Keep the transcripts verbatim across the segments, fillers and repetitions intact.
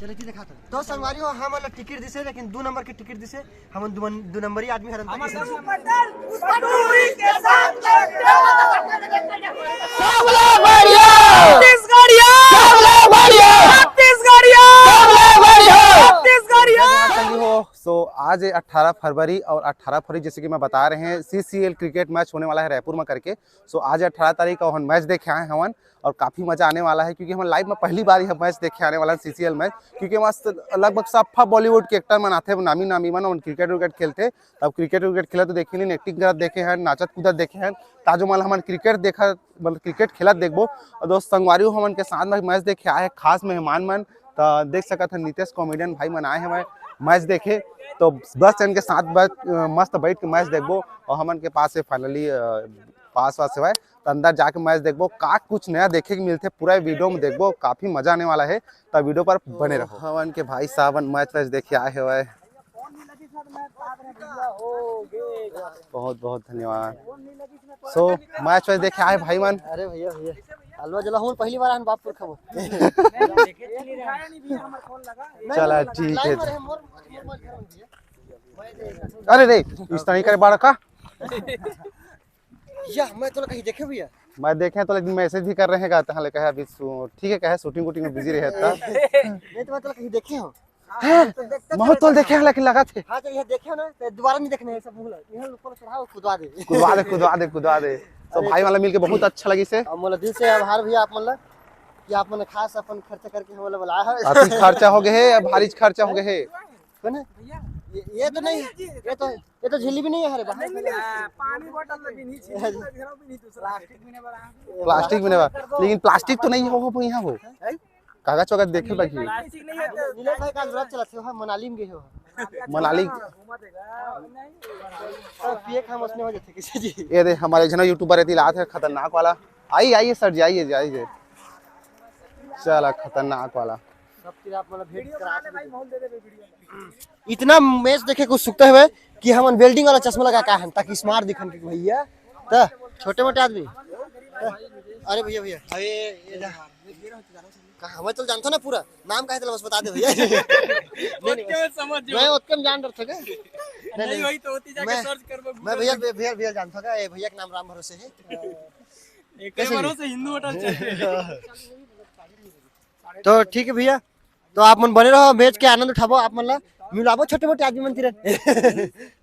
तो संगवारी हो, हमन ला टिकट दिसे, लेकिन दू नंबर के टिकट दिसे। हमन दू, दू नंबरी आदमी हरन। सबले बढ़िया। छत्तीसगढ़िया। सबले बढ़िया। छत्तीसगढ़िया। सबले बढ़िया। छत्तीसीगढ़िया। संगी हो, so आज है अठारह फरवरी और अठारह फरवरी, जैसे कि मैं बता रहे हैं, सीसीएल क्रिकेट मैच होने वाला है रायपुर में करके। So आज अठारह तारीख का हमन मैच देखे आए हवन और काफी मजा आने वाला है, क्योंकि हमन लाइव में पहली बार यह मैच देखे आने वाला है, सीसीएल मैच, क्योंकि हमर लगभग सफा बॉलीवुड के एक्टर मन आथे, नामी नामी मन, हमन क्रिकेट व्रिकेट खेलथे, तब क्रिकेट व्रिकेट खेलत तो देखे नहीं, एक्टिंग करत देखे हैं, नाचत कूदत देखे हैं, ताजो मन हमन क्रिकेट देखा, मतलब क्रिकेट खेलत देखबो। और दोस्त संगवारी हो, हमन के साथ में मैच देखे आए हैं खास मेहमान मन, तो देख सकत हैं नितेश कॉमेडियन भाई मन आए हैं मैच देखे, तो बस इनके साथ बस, अ, मस्त बैठ के मैच देखबो। और हमन के पास है फाइनली पास वास है, तो अंदर जाके मैच देखबो, का कुछ नया देखे के मिलथे पूरा वीडियो में देखबो, काफी मजा आने वाला है, तो वीडियो पर बने रहो। हमन के भाई साहब मन मैच वैच देखे आए हवय, बहुत बहुत धन्यवाद। So मैच वैच देखे आए भाई मन। अरे भैया, भैया, अलवा जला हूँ, पहली बार आन बाप पुरखा वो। चला ठीक है। अरे रे, इस तरह नहीं करे बाड़ा का। या, मैं तोला कहीं देखे भैया? मैं देखे तो, लेकिन मैसेज भी कर रहे हैं, कहते हैं, ले कहे अभी शू-, ठीक है, कहे शूटिंग वूटिंग में बिजी रहे था। नहीं तो मैं तोला कहीं देखे हो। हैं? तो देख, देख, महू देख, तोल देख। देखे हैं, लेकिन लगा थे। हाँ, तो यह देखे हो ना, तो दोबारा नहीं देखने हैं, सब भूल है। यह ऊपर चढ़ाओ, कुदवा दे। कुदवा दे, कुदवा दे, कुदवा दे। तो अरे भाई तो वाला मिलके बहुत अच्छा लगी से। अब मोला दिल से आभार भैया आप मन ला, कि आप मन खास अपन खर्चा करके हम लोग बुलाया है। अति खर्चा हो गए है, भारी खर्चा हो गए है। कौन है? ये, ये तो नहीं, ये तो, ये तो झिल्ली भी नहीं है, अरे बाहर। नहीं, नहीं, पानी बोतल में भी नहीं, झिल्ली में भी नहीं, दूसरा प्लास्टिक भी नहीं बना। प्लास्टिक भी नहीं बा, लेकिन प्लास्टिक तो नहीं हो, हो यहाँ हो। हैं? कागज वागज देखे बाकी। प्लास्टिक नहीं है तो नीलेश भाई का व्रत चलत हो, मनाली में गए हो। मनाली। तो पिए का हम उसने हो जाते किसी जी। ये दे, हमारे जना यूट्यूबर है, दिलात है खतरनाक वाला। आइए, आइए सर जी, आइए जी, आइए जी। चला, खतरनाक वाला। सब चीज आप मतलब भेंट करा सकते हो। इतना मैच देखे कुछ सुकता है कि हमन वेल्डिंग वाला चश्मा लगा का हन, ताकि स्मार्ट दिखन के भैया। त छोटे मोटे आदमी। त, अरे भैया, भैया, अरे ये जा। कहाँ, मैं तो जानता ना पूरा। नाम का है, बस बता दे भैया। नहीं, नहीं, ओके, मैं समझ मैं जाऊँ। ओके में जान रहा था क्या? नहीं, नहीं, नहीं। वही तो होती, जाके मैं, सर्च करबो मैं Google भैया, पे। भैया, भैया जानता का, ये भैया का नाम राम भरोसे है। एक कैसे भैया? भरोसे हिंदू होटल चल रही है। तो ठीक है भैया, तो आप मन बने रहो, मैच के आनंद उठाबो, आप मन ला मिलाबो छोटे मोटे आदमी मन तिरन।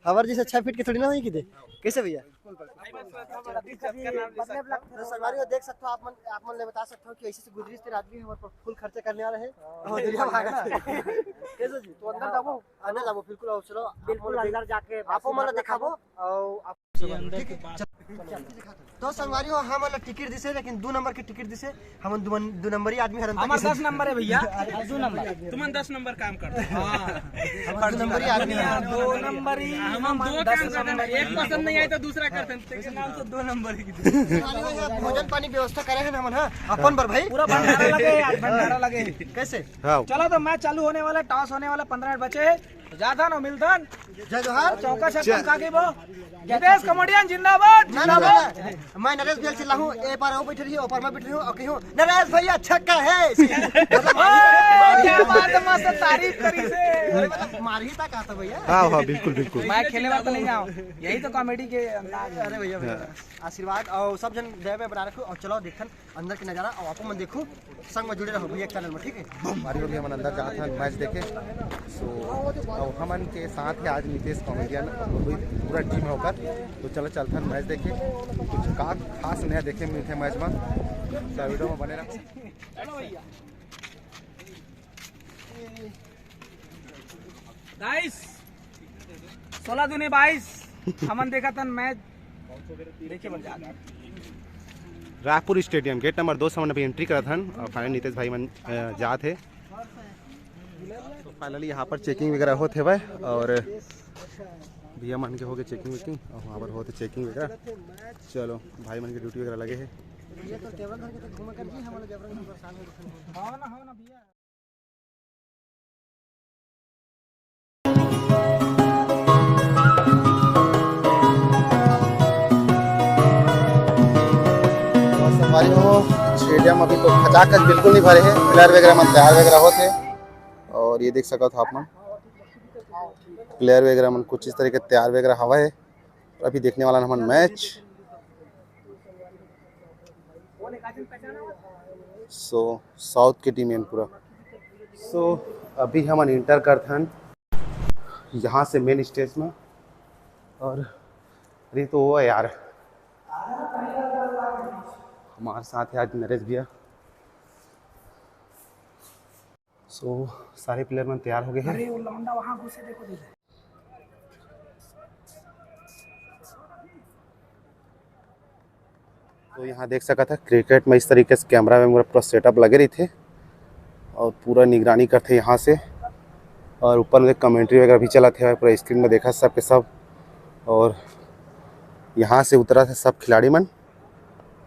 हमारे जैसे छह फीट के थोड़ी ना होई किते। कैसे भैया? तो संगवारी हो, देख सकते हो आप मन, आप मन ले बता सकते हो कि ऐसे से गुजरी तेरे आदमी हमारे पर फुल खर्चा करने वाला है। और दुनिया भागा। कैसे जी? तो अंदर जाबो? अंदर जाबो, बिल्कुल। आओ, चलो, आप बिल्कुल मन अंदर जाके आप मन ला दिखाबो। और आप जी, अंदर ठीक के है, बात। चल, चल, चल। तो संगवारी हो, हमन ला टिकट दिसे, लेकिन दू नंबर के टिकट दिसे। हमन दू, दू नंबरी आदमी हरन। हमार तक दस नंबर है भैया। अरे, दू नंबर। तुमन दस नंबर काम करते हो। हाँ। हमन दू नंबरी आदमी हरन। दो नंबरी। हम दो काम करते हैं, एक पसंद नहीं आए तो दूसरा करते हैं। तेरे नाम से दो नंबर ही। संगवारी हो, यहाँ भोजन पानी व्यवस्था करे हैं हमन, हाँ, अपन बर भाई। पूरा भंडारा लगे आज, भंडारा लगे। कैसे? हाँ। चलो तो मैच चालू होने वाला, टॉस होने वाला, पंद्रह मिनट बचे हैं। तो जाथन और मिलथन। जय जोहार। चौका छक्का जय। का के वो। नितेश कॉमेडियन जिंदाबाद, ना, ना, ना, जिंदाबाद। ना। मैं नरेश भैया चिल्लाहूँ, ए पार वो बैठ रही हो, ओ पार मैं बैठ रही हूँ, और कहूँ, "नरेश भैया छक्का है।" मतलब, ओए, क्या बात है, मस्त तारीफ करी से। अरे, मतलब, मार ही था कहा था भैया। हाँ, हाँ, बिल्कुल, बिल्कुल। मैं खेले वाला तो नहीं जाऊँ, यही तो कॉमेडी के अंदाज है। अरे भैया, भैया, हाँ। आशीर्वाद और सब जन दया में बना रखो और चलो देखन अंदर के नजारा, अउ आपो मन देखो, संग में जुड़े रहो भैया के चैनल में, ठीक है? संगवारी हो, हमन अंदर जात हन मैच देखे। So, अउ हमन के साथ है आज नितेश कॉमेडियन, पूरी, पूरा टीम है ओकर। तो चलो चलथन मैच देखे, कुछ का खास नया देखे मिलथे मैच में। तो वीडियो में बने रहो। चलो भैया। बाईस, सोलह दूनी बाईस, हमन देखत हन मैच देखे बर जात हन। रायपुर स्टेडियम गेट नंबर दो से हमन अभी एंट्री करत हन और फाइनल नितेश भाई मन, अ, जात हे। तो फाइनली यहाँ पर चेकिंग वगैरह होत हेवय और भैया मन के होगे चेकिंग वेकिंग और वहाँ पर होत हे चेकिंग वगैरह। चलो भाई मन के ड्यूटी वगैरह लगे हे। भैया तो टेबल धर के तो घूमे कर जी, हम लोग जबरन परेशान हो रहे हैं। हाँ ना, हाँ ना भैया। संगवारी हो, स्टेडियम अभी तो खचाखच बिल्कुल नहीं भरे हे, पिलर वगैरह मन तैयार वगैरह होत हे। और ये देख सकत हो आप मन, प्लेयर वगैरह मन कुछ इस तरीके तैयार वगैरह हवा है। अभी देखने वाला हमन मैच। सो साउथ के टीम एन पूरा। सो अभी हमन एंटर करथन यहाँ से मेन स्टेज में। और अरे तो वो है यार, हमारे साथ है आज नरेश भैया। सो सारे प्लेयर मन तैयार हो गए हैं। अरे वो लौंडा वहाँ घुसे, देखो, देखो। तो यहाँ देख सकत है क्रिकेट में इस तरीके से कैमरा वैमरा पूरा सेटअप लगे रहिथे और पूरा निगरानी करथे यहाँ से। और ऊपर में कमेंट्री वगैरह भी चलत है, पूरा स्क्रीन में देखा सबके सब। और यहाँ से उतरा थे सब खिलाड़ी मन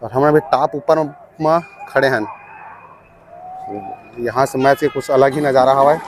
और हमन अभी टॉप ऊपर में खड़े हन। यहाँ से मैच के कुछ अलग ही नज़ारा हवय।